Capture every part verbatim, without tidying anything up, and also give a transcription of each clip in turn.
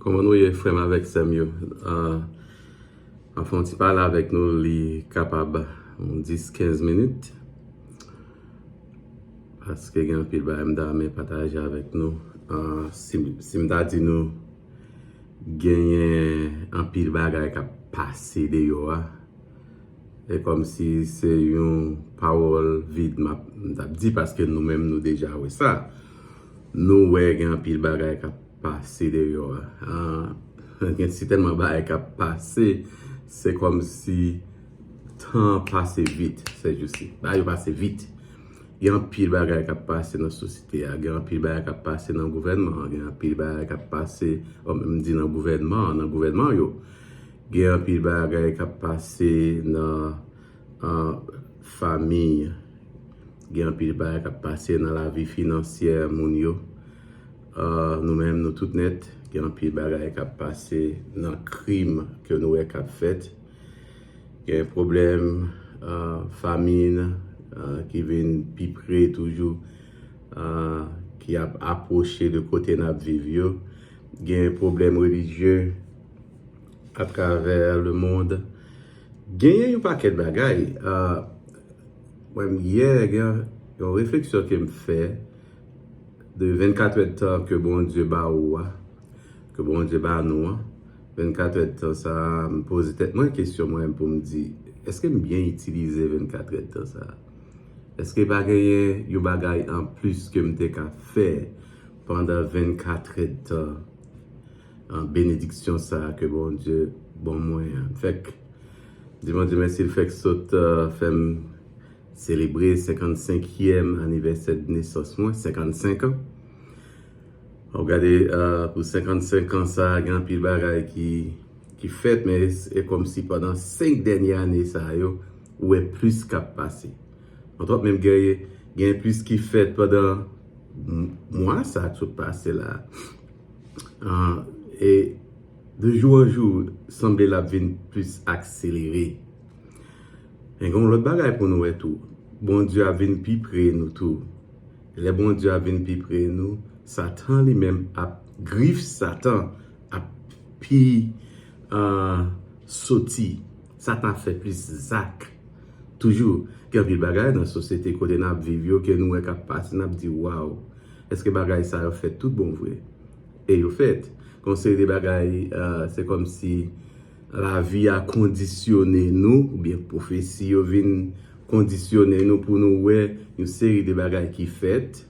Kòman nou ye, frè m avèk sè m yo? Ah, m ap fè yon ti pale avèk nou, li kapab yon dis, kenz minit. Paske gen anpil bagay m ta renmen pataje avèk nou. Ah, si, si m ta di nou genyen anpil bagay k ap pase deyò a, e kòmsi se yon pawòl vid m ap, m t ap di, paske nou menm nou deja wè sa. Nou wè gen anpil bagay k ap pase deyò a. Ah, gen sitèlman bagay k ap pase, se kòmsi tan pase vit sèjousi. Bagay yo pase vit. Gen anpil bagay k ap pase nan sosyete a, gen anpil bagay k ap pase nan gouvènman an, gen anpil bagay k ap pase, o, m di nan gouvènman an, nan gouvènman yo. Gen anpil bagay k ap pase nan, ah, fanmi. Gen anpil bagay k ap pase nan lavi finansyè moun yo. Ah, nou menm, nou tout nèt, gen anpil bagay k ap pase nan krim ke nou wè k ap fèt. Gen pwoblèm, ah, famin, ah, ki vin pi pre toujou, ah, ki ap apwoche de kote n ap viv yo. Gen pwoblèm relijye atravè lemonn. Genyen yon pakèt bagay. Ah, mwen, yè, gen yon refleksyon ke m fè de vennkat èdtan ke Bondye ba ou a, ke Bondye ba nou an. Vennkat èdtan sa a, m poze tèt mwen kesyon mwen pou m di, èske m byen itilize vennkat èdtan sa a? Èske pa genyen yon bagay anplis ke m te ka fè pandan vennkat èdtan, an, benediksyon sa a ke Bondye ban mwen an? Fèk di Bondye mèsi, l fèk sot, ah, fè m selebre senkannsenkyèm anivèsè de nesans mwen, senkannsenk an. W ap gade, ah, pou senkannsenk an sa a, gen anpil bagay ki, ki fèt, men e, e kòmsi pandan senk dènye ane sa yo, ou wè plis k ap pase. Antwòt, menm gen, gen plis ki fèt pandan m-, mwa sa a k sot pase la. Ah, e de jou an jou, sanble l ap vin plis akselere. Men gen yon lòt bagay pou nou wè tou. Bondye ap vin pi pre nou tou. Lè Bondye ap vin pi pre nou, Satan li menm ap, grif Satan ap pi, ah, soti. Satan ap fè plis zak. Toujou, gen anpil bagay nan sosyete kote n ap viv yo ke nou wè k ap pase, n ap di, "Waw, èske bagay sa yo fèt tout bon vre?" E yo fèt. Gen yon seri de bagay, ah, se kòmsi lavi a kondisyone nou, oubyen pwofesi yo vin kondisyone nou pou nou wè yon seri de bagay ki fèt.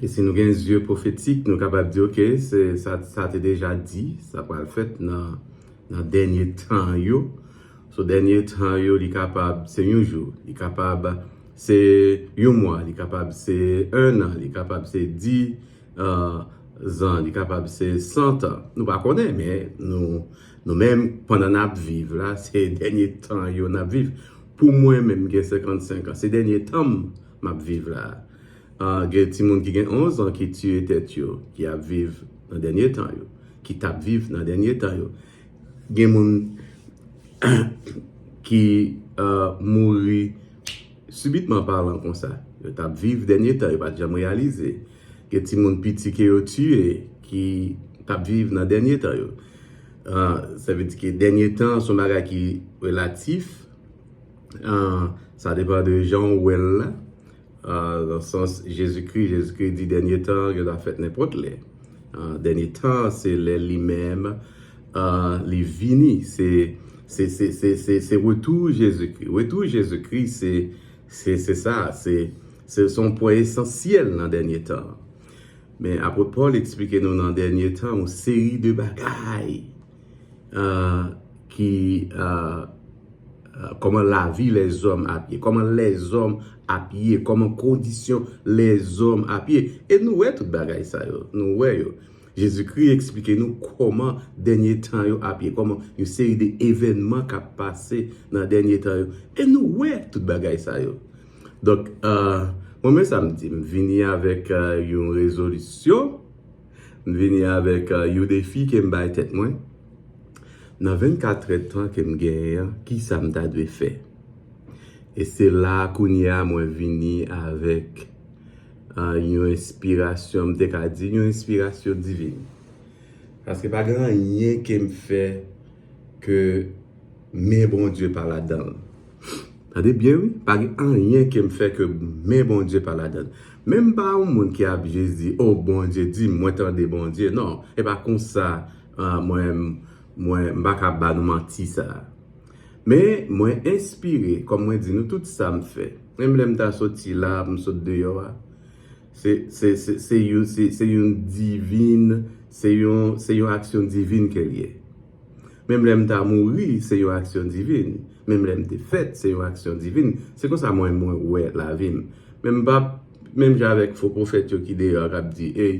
E si nou gen zye pwofetik, nou kapab di, "Oke, se, sa, sa te deja di, sa pral fèt nan, nan dènye tan yo." So, dènye tan yo, li kapab se yon jou, li kapab se yon mwa, li kapab se en an, li kapab se dis, ah, zan, li kapab se san tan. Nou pa konnen, men nou, nou menm, pandan n ap viv la, se dènye tan yo n ap viv. Pou mwen menm, m gen senkannsenk an, se dènye tan m, m ap viv la. Ah, gen timoun ki gen onz an ki tiye tèt yo, ki ap viv nan dènye tan yo, ki t ap viv nan dènye tan yo. Gen moun ki, ah, mouri sibitman palan konsa. Yo t ap viv dènye tan, yo pa t janm reyalize. Gen timoun piti ke yo tiye ki t ap viv nan dènye tan yo. Ah, sa vle di ke dènye tan se yon bagay ki relatif. Ah, sa depann de jan w wè l la. Ah, nan sans Jezikri, Jezikri di dènye tan yo ta fèt nenpòt lè. Ah, dènye tan, se lè li menm, ah, li vini. Se, se, se, se, se, se retou Jezikri. Retou Jezikri, se, se, se sa. Se, se, se yon pwen esansyèl nan dènye tan. Men apot Pòl eksplike nou nan dènye tan yon seri de bagay, ah, ki, ah, ah, kòman lavi lèzòm ap ye, kòman lèzòm ap ye, kòman kondisyon lèzòm ap ye. E nou wè tout bagay sa yo, nou wè yo. Jezikri eksplike nou kòman dènye tan yo ap ye, kòman yon seri de evènman k ap pase nan dènye tan yo. E nou wè tout bagay sa yo. Donk, ah, mwen menm sa m di, m vini avèk, ah, yon rezolisyon, m vini avèk, ah, yon defi ke m bay tèt mwen. Nan vennkat èdtan ke m genyen an, kisa m ta dwe fè? E se la a kounye a mwen vini avèk, ah, yon enspirasyon, m te ka di yon enspirasyon divin. Paske pa gen anyen ke m fè ke men Bondye pa ladan l. Tande byen, wi. Pa gen anyen ke m fè ke men Bondye pa ladan l. Men m pa yon moun ki ap jis di, "O, Bondye di m, mwen tande Bondye." Non, e pa konsa, ah, mwen, mwen, m pa ka ba nou manti sa a. Men mwen enspire, kòm mwen di nou, tout sa m fè. Menm lè m ta soti la, m sot deyò a, se, se, se, se yon, se, se yon divin, se yon, se yon aksyon divin ke l ye. Menm lè m ta mouri, se yon aksyon divin. Menm lè m te fèt, se yon aksyon divin. Se konsa mwen, mwen wè lavi m. Men m p ap, menm jan avèk fo pwofèt yo ki deyò k ap di, "Ey,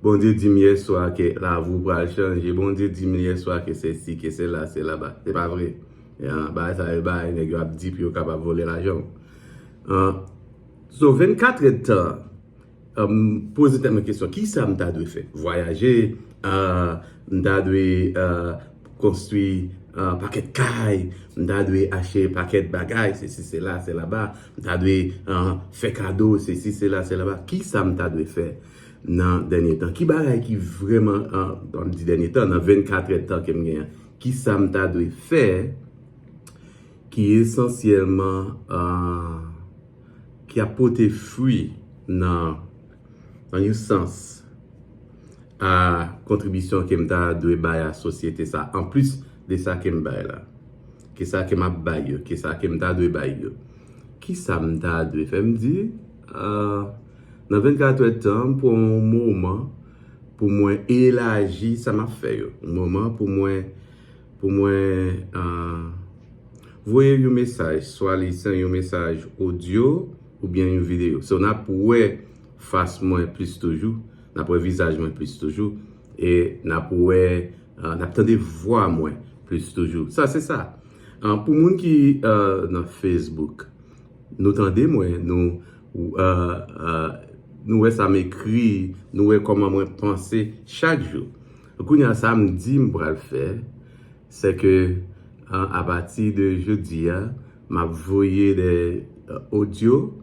Bondye di m yèswa ke lavi w pral chanje. Bondye di m yèswa ke sesi, ke sela, sela." Se pa vre. Ya, bagay sa yo, bagay nèg yo ap di pou yo kapab vòlè lajan w. Ah, so, vennkat èdtan, ah, m poze tèt mwen kesyon, kisa m ta dwe fè? Vwayaje, ah, m ta dwe, ah, konstwi, ah, pakèt kay, m ta dwe achte pakèt bagay, sesi, sela, sela ba, m ta dwe, ah, fè kado, sesi, sela, sela ba. Kisa m ta dwe fè nan dènye tan? Ki bagay ki vrèman, ah, an m di dènye tan, nan vennkat èdtan ke m genyen, kisa m ta dwe fè ki esansyèlman, ah, ki ap pote fwi nan, nan yon sans a kontribisyon ke m ta dwe bay a sosyete sa, anplis de sa ke m bay la? Ki sa ke m ap bay yo? Ki sa ke m ta dwe bay yo? Ki sa m ta dwe fè? M di, ah, nan vennkat èdtan, m pran yon moman pou mwen elaji sa m ap fè yo. Yon moman pou mwen, pou mwen, ah, voye yon mesaj, swa li se yon mesaj odyo oubyen yon videyo. So, n ap wè fas mwen plis toujou, n ap wè vizaj mwen plis toujou, e n ap wè, ah, n ap tande vwa mwen plis toujou. Sa se sa. Ah, pou moun ki, ah, nan Facebook, nou tande mwen, nou, ah, ah, nou wè sa m ekri, nou wè kòman mwen panse chak jou. Kounye a, sa m di m pral fè, se ke, ah, apati de jodi a, m ap voye de, ah, odyo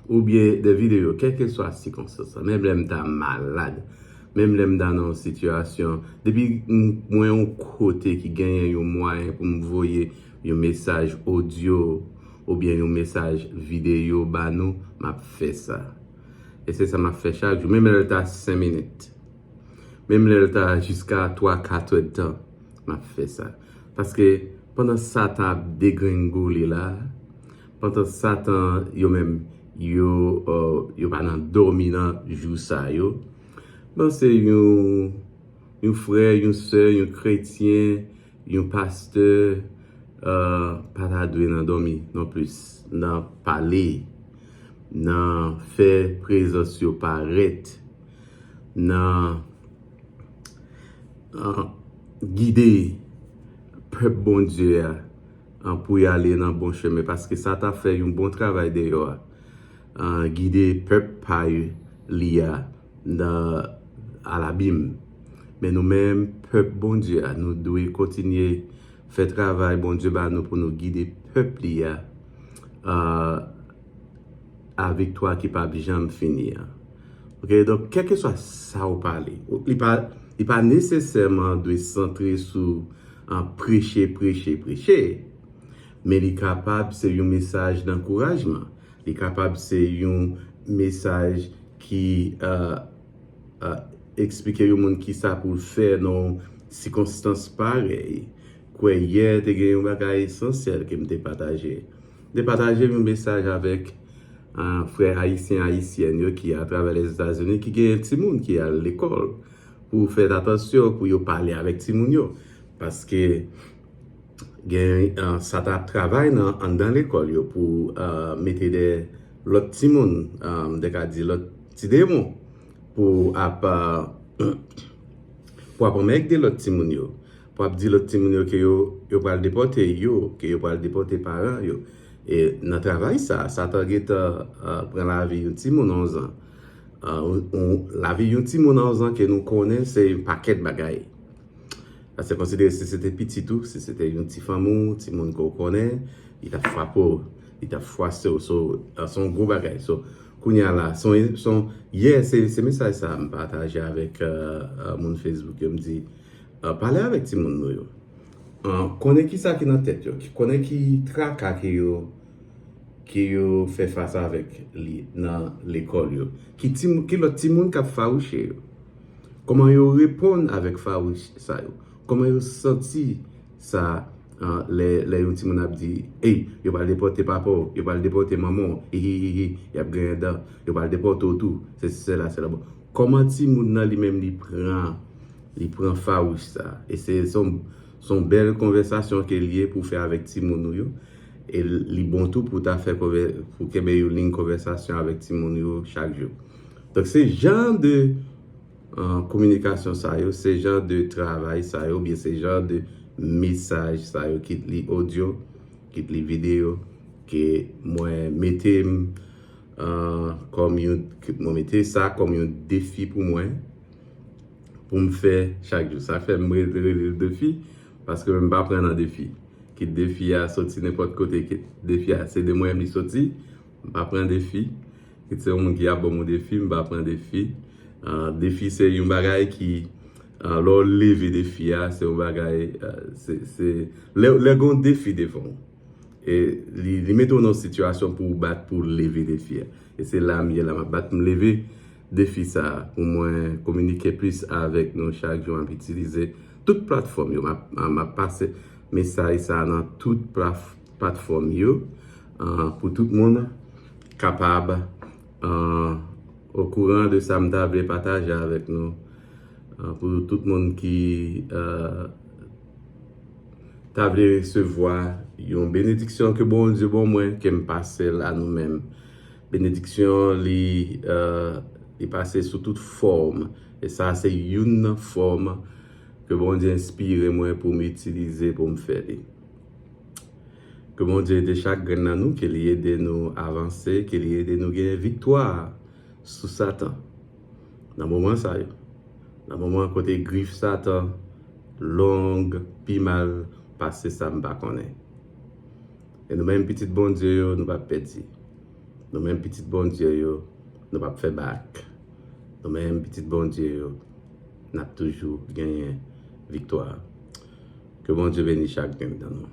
oubyen de videyo, kèlkeswa sikonstans lan. Menm lè m ta malad, menm lè m ta nan yon sitiyasyon, depi m, mwen yon kote ki genyen yon mwayen pou m voye yon mesaj odyo oubyen yon mesaj videyo ba nou, m ap fè sa. E se sa m ap fè chak jou, menm lè l ta senk minit. Menm lè l ta jiska twa, kat èdtan, m ap fè sa. Paske pandan Satan ap degrengole la, pandan Satan yo menm, yo, euh, yo pa nan dòmi nan jou sa yo, bon, se yon, yon frè, yon sè, yon kretyen, yon pastè, euh, pa ta dwe nan dòmi non plis, nan pale, nan fè prezans yo parèt, nan, euh, gide pèp Bondye a, euh, pou y ale nan bon chemen, paske sa ta fè yon bon travay deyò a, euh, gide pèp pa li a nan, a labim. Men nou menm, pèp Bondye a, nou dwe kontinye fè travay Bondye ba nou pou nou gide pèp li a, euh, a viktwa ki p ap janm fini an. Oke, donk, kèlkeswa sa w pale, li pa, li pa nesesèman dwe santre sou, euh, preche, preche, preche, men li kapab se yon mesaj dankourajman. Li kapab se yon mesaj ki, euh, euh, eksplike yon moun kisa pou l fè nan yon sikonstans parèy. Kwè yè te gen yon bagay esansyèl ke m te pataje. M te pataje yon mesaj avèk, euh, frè ayisyen, ayisyèn yo ki atravè Lèzetazini, ki gen timoun ki al lekòl, pou fè atansyon, pou yo pale avèk timoun yo. Paske gen, euh, sa t ap travay nan, anndan lekòl yo pou, euh, mete de lòt timoun, euh, m te ka di lòt ti demon, pou ap, euh, pou ap anmègde lòt timoun yo, pou ap di lòt timoun yo ke yo, yo pral depòte yo, ke yo pral depòte paran yo. E nan travay sa, Satan gentan, euh, pran lavi yon timoun onz an. Euh, yon, yon, lavi yon timoun onz an ke nou konnen se yon pakèt bagay. Paske konsidere si se te pitit ou, si se te yon ti fanmi w, timoun ke w konnen, li t ap frape w, li t ap fwase w. So, euh, se yon gwo bagay. So, Kounye a la, son, son, yè, se, se mesaj sa a m pataje avèk uh, uh, moun Facebook yo. M di, uh, pale avèk timoun nou yo. Uh, konnen ki sa ki nan tèt yo, konnen ki traka ke yo, ke yo fè fas avèk li nan lekòl yo. Ki, ti, ki lòt timoun k ap fawouche yo. Kòman yo reponn avèk fawouch sa yo. Kòman yo santi sa uh, lè, lè yon timoun ap di, ey, yo pral depòte papa w, yo pral depòte manman w, hihihihi, y ap griyen dan, yo pral depòte w tou, sesi sela, sela. Bon, kòman timoun nan li menm li pran, li pran fawouch sa? E se son, son bèl konvèsasyon ke li ye pou fè avèk timoun ou yo. E li bon tou pou ta fè pou kenbe yon liy konvèsasyon avèk timoun yo chak jou. Donk se jan de uh, kominikasyon sa yo, se jan de travay sa yo, oubyen se jan de mesaj sa yo, kit li odyo, kit li videyo, ke mwen mete m uh, kòm yon, mwen mete sa kòm yon defi pou mwen, pou m fè chak jou. Sa fè m rele l defi, paske mwen m pa pran nan defi. Kit defi a soti nenpòt kote, kit defi a se de mwen li soti, m pa pran defi. Kit se yon moun ki ap ban m yon defi, m pa pran defi. Uh, defi se yon bagay ki, uh, lè w leve defi a, se yon bagay, uh, se, se, lè, lè gen yon defi devan w. E li, li mete w nan yon sitiyasyon pou w bat, pou w leve defi a. E se la m ye la, m ap bat pou m leve defi sa a, pou mwen kominike plis avèk nou chak jou, m ap itilize tout platfòm yo, m ap, m ap pase mesaj sa a nan tout platfòm yo, uh, pou tout moun kapab uh, okouran de sa m ta vle pataje avèk nou, uh, pou tout moun ki uh, ta vle resevwa yon benediksyon ke Bondye ban mwen, ke m pase l a nou menm. Benediksyon li, uh, li pase sou tout fòm. E sa se youn nan fòm ke Bondye enspire mwen pou m itilize pou m fè li. Ke Bondye ede chak grenn nan nou, ke li ede nou avanse, ke li ede nou genyen viktwa sou Satan. Nan moman sa yo, nan moman kote grif Satan long pi mal pase sa m pa konnen. E nou menm pitit Bondye yo, nou p ap pèdi. Nou menm pitit Bondye yo, nou p ap fè bak. Nou menm pitit Bondye yo, n ap toujou genyen viktwa. Ke Bondye beni chak grenn nan nou.